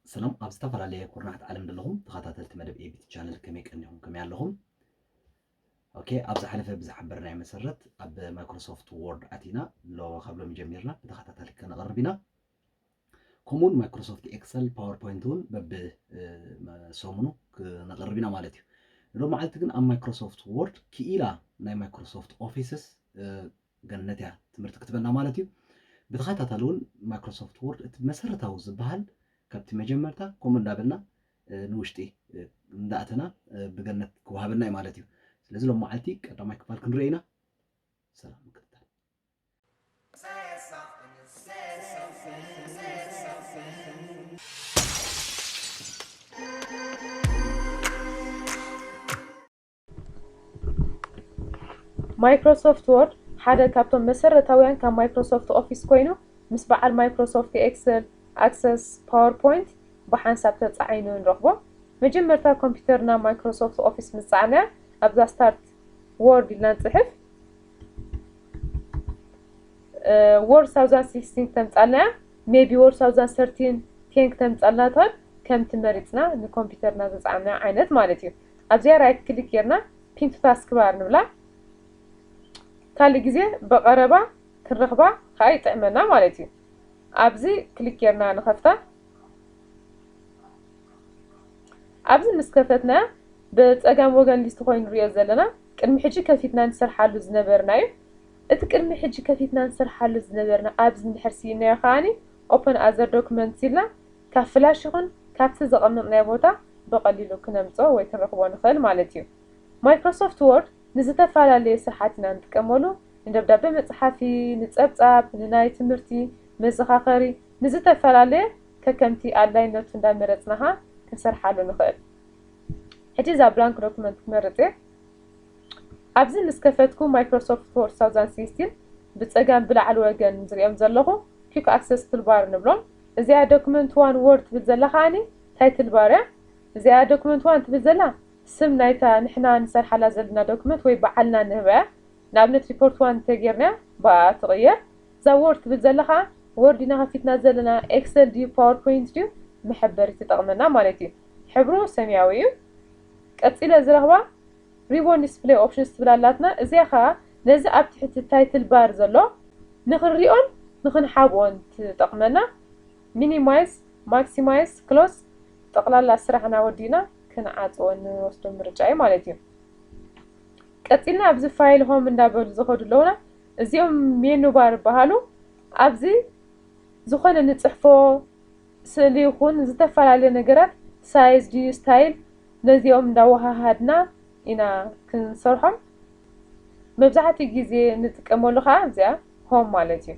ሰላም፣ ኣብ ዝተፈላለየ ኩርናዓት ዓለም ዘለኹም ተኸታተልቲ መደብ ኤቢቲ ቻነል፣ ከመይ ቀኒኹም? ከመይ ኣለኹም? ኦኬ፣ ኣብ ዝሓለፈ ብዝሓበርናዮ መሰረት ኣብ ማይክሮሶፍት ወርድ ኣቲና፣ ሎ-፣ ካብ ሎሚ ጀሚርና ብተኸታታሊ ከነቕርብ ኢና። ከምኡውን ማይክሮሶፍት ኤክሰል፣ ፓወርፖይንት እውን በብ፣ እ፣ ሰሙኑ ክነቕርብ ኢና ማለት እዩ። ሎም መዓልቲ ግን ኣብ ማይክሮሶፍት ወርድ ክኢላ ናይ ማይክሮሶፍት ኦፊስስ፣ እ፣ ገነት እያ ትምህርቲ ክትበና ማለት እዩ። ብተኸታታሊ እውን ማይክሮሶፍት ወርድ እቲ መሰረታዊ ዝበሃል ካብቲ መጀመርታ ከምኡ እንዳበልና፣ እ፣ ንውሽጢ፣ እ፣ እንዳእተና፣ እ፣ ብገነት ክወሃበና እዩ ማለት እዩ። ስለዚ ሎም መዓልቲ ቀዳማይ ክፋል ክንርኢ ኢና። ሰላም ምክትታል። ማይክሮሶፍት ወርድ ሓደ ካብቶም መሰረታውያን ካብ ማይክሮሶፍት ኦፊስ ኮይኑ፣ ምስ በዓል ማይክሮሶፍት ኤክሰል፣ ኣክሰስ፣ ፓወርፖይንት ብሓንሳብ ተጻዒኑ ንረኽቦ። መጀመርታ ኮምፒውተርና ማይክሮሶፍት ኦፊስ ምስ ጸዓንናያ፣ ኣብዛ ስታርት ወርድ ኢልና ንጽሕፍ። እ፣ ወርድ ሳውዛን ሲክስቲን ክተምጻልና እያ። ሜቢ ወርድ ሳውዛን ሰርቲን፣ ቴን ክተምጻልና ትኽእል፣ ከምቲ መሪጽና ንኮምፒውተርና ዘጻዕና ዓይነት ማለት እዩ። ኣብዚኣ ራይት ክሊክ ጌርና ፒን ቱ ታስክ ባር ንብላ። ካልእ ግዜ ብቐረባ ክንረኽባ ከኣ ይጥዕመና ማለት እዩ። ኣብዚ ክሊክ ጌርና ንኸፍታ። ኣብዚ ምስ ከፈትናያ፣ ብጸጋም ወገን ሊስት ኮይኑ ንሪኦ ዘለና፣ ቅድሚ ሕጂ ከፊትና ንሰርሓሉ ዝነበርና እዩ። እቲ ቅድሚ ሕጂ ከፊትና ንሰርሓሉ ዝነበርና ኣብዚ እንድሕር ስኢንናዮ ከኣኒ፣ ኦፐን ኣዘር ዶክመንትስ ኢልና ካብ ፍላሽ ይኹን ካብቲ ዘቐመጥናዮ ቦታ ብቐሊሉ ክነምጽኦ ወይ ክንረኽቦ ንኽእል ማለት እዩ። ማይክሮሶፍት ወርድ ንዝተፈላለየ ስራሓት ኢና ንጥቀመሉ፣ ንደብዳበ መጽሓፊ፣ ንጸብጻብ፣ ንናይ ትምህርቲ፣ መዘኻኸሪ፣ ንዝተፈላለየ ከከምቲ ኣድላይነቱ እንዳመረጽናኻ ክንሰርሓሉ ንኽእል። ሕጂ እዛ ብላንክ ዶክመንት ክመርጽ እየ። ኣብዚ ምስ ከፈትኩ ማይክሮሶፍት ወርድ ሳውዛን ሲክስቲን ብጸጋም ብላዕሊ ወገን ዝሪኦም ዘለኹ ኪክ ኣክሰስ ቱልባር ንብሎም። እዚኣ ዶክመንት ዋን ወርድ ትብል ዘላ ከኣኒ ታይትል ባር እያ። እዚኣ ዶክመንት ዋን ትብል ዘላ ስም ናይታ ንሕና ንሰርሓላ ዘለና ዶክመንት ወይ በዓልና ንህባ እያ። ንኣብነት ሪፖርት ዋን እንተጌርናያ ብኣ ትቕየር። እዛ ወርድ ትብል ዘላ ከኣ ወርድ ኢና ከፊትና ዘለና፣ ኤክሰል ድዩ ፓወርፖይንት ድዩ መሐበሪ ትጠቕመና ማለት እዩ። ሕብሩ ሰማያዊ እዩ። ቀጺለ ዝረኽባ ሪቦን ዲስፕሌይ ኦፕሽንስ ትብል ኣላትና። እዚኣ ከኣ ነዚ ኣብ ትሕቲ ታይትል ባር ዘሎ ንኽንሪኦን ንኽንሓብኦን ትጠቕመና። ሚኒማይዝ፣ ማክሲማይዝ፣ ክሎዝ፣ ጠቕላላ ስራሕና ወዲእና ክንዓጽዎ ንወስዶ ምርጫ እዩ ማለት እዩ። ቀጺልና ኣብዚ ፋይል ሆም እንዳበሉ ዝኸዱ ኣለውና። እዚኦም ሜኑ ባር ይበሃሉ። ኣብዚ ዝኾነ ንጽሕፎ ስእሊ ይኹን ዝተፈላለየ ነገራት፣ ሳይዝ ድዩ ስታይል፣ ነዚኦም እንዳወሃሃድና ኢና ክንሰርሖም። መብዛሕትኡ ግዜ ንጥቀመሉ ከዓ እዚኣ ሆም ማለት እዩ።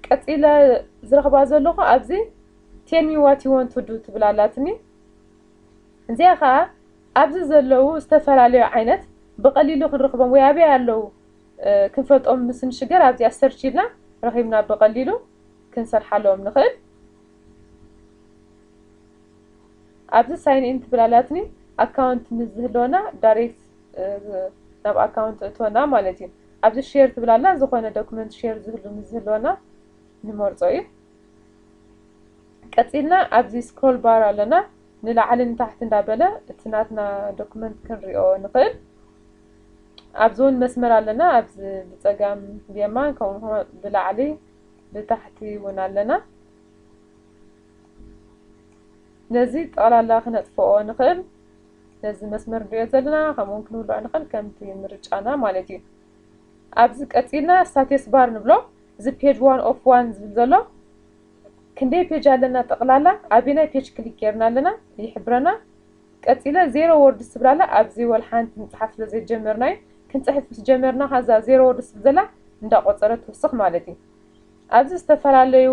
ቀጺለ ዝረኽባ ዘለኹ ኣብዚ ቴል ሚ ዋት ዩ ዋንት ቱ ዱ ትብል ኣላትኒ። እዚኣ ከዓ ኣብዚ ዘለዉ ዝተፈላለዩ ዓይነት ብቐሊሉ ክንረኽቦም ወይ ኣበይ ኣለዉ፣ እ፣ ክንፈልጦም ምስ ንሽገር ኣብዚኣ ሰርች ኢልና ረኺብና ብቐሊሉ ክንሰርሓሎም ንኽእል። ኣብዚ ሳይን ኢን ትብል ኣላትኒ፣ ኣካውንት ምስ ዝህልወና ዳይሬክት፣ እ፣ ናብ ኣካውንት እትወና ማለት እዩ። ኣብዚ ሼር ትብል ኣላ፣ ዝኾነ ዶክመንት ሼር ዝህሉ ምስ ዝህልወና ንመርጾ እዩ። ቀጺልና ኣብዚ ስክሮል ባር ኣለና፣ ንላዕሊ ንታሕቲ እንዳበለ እቲ ናትና ዶክመንት ክንሪኦ ንኽእል። ኣብዚ እውን መስመር ኣለና፣ ኣብዚ ብጸጋም ብየማን፣ ከምኡ ብላዕሊ ብታሕቲ እውን ኣለና። ነዚ ጠቕላላ ክነጥፍኦ ንኽእል። ነዚ መስመር ንሪኦ ዘለና ከምኡ እውን ክንውልዖ ንኽእል፣ ከምቲ ምርጫና ማለት እዩ። ኣብዚ ቀጺልና ስታተስ ባር ንብሎ። እዚ ፔጅ ዋን ኦፍ ዋን ዝብል ዘሎ ክንደይ ፔጅ ኣለና ጠቕላላ፣ ኣበየናይ ፔጅ ክሊክ ጌርና ኣለና ይሕብረና። ቀጺለ ዜሮ ወርድስ ትብል ኣላ፣ ኣብዚ ወላ ሓንቲ ምጽሓፍ ስለ ዘይጀመርና እዩ። ክንጽሕፍ ምስ ጀመርና ከዛ ዜሮ ወርድስ ትብል ዘላ እንዳቆጸረት ትውስኽ ማለት እዩ። ኣብዚ ዝተፈላለዩ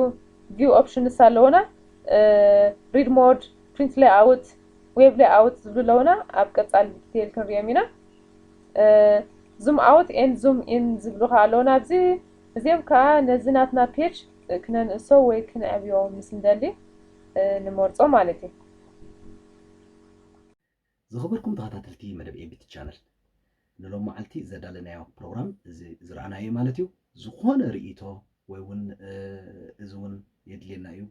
ቪው ኦፕሽንስ ኣለውና። ሪድ ሞድ፣ ፕሪንት ሌይኣውት፣ ዌብ ሌይኣውት ዝብሉ ኣለውና። ኣብ ቀጻሊ ዲቴይል ክንሪኦም ኢና። ዙም ኣውት ኤንድ ዙም ኢን ዝብሉ ከዓ ኣለውና ኣብዚ። እዚኦም ከዓ ነዚ ናትና ፔጅ ክነንእሶ ወይ ክነዕብዮ ምስ እንደሊ፣ እ፣ ንመርጾ ማለት እዩ። ዝኸበርኩም ተኸታተልቲ መደብ ኤቢቲ ቻነል፣ ንሎም መዓልቲ ዘዳለናዮ ፕሮግራም እዚ ዝረኣናዮ ማለት እዩ። ዝኾነ ርእይቶ ወይ እውን እዚ እውን የድልየና እዩ፣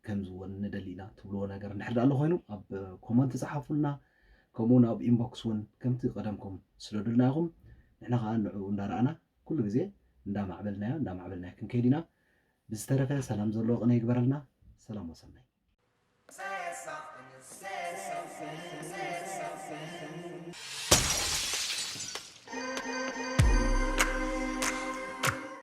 ከምዚ እውን ንደሊ ኢና ትብልዎ ነገር እንድሕር ኣሎ ኮይኑ ኣብ ኮመንት ጸሓፉልና። ከምኡ እውን ኣብ ኢንቦክስ እውን ከምቲ ቀደምኩም ስደዱልና ኢኹም። ንሕና ከዓ ንዕኡ እንዳረኣና ኩሉ ግዜ እንዳማዕበልናዮ እንዳማዕበልናዮ ክንከይድ ኢና። ብዝተረፈ ሰላም ዘለዎ ቅነ ይግበረልና። ሰላም ወሰናይ።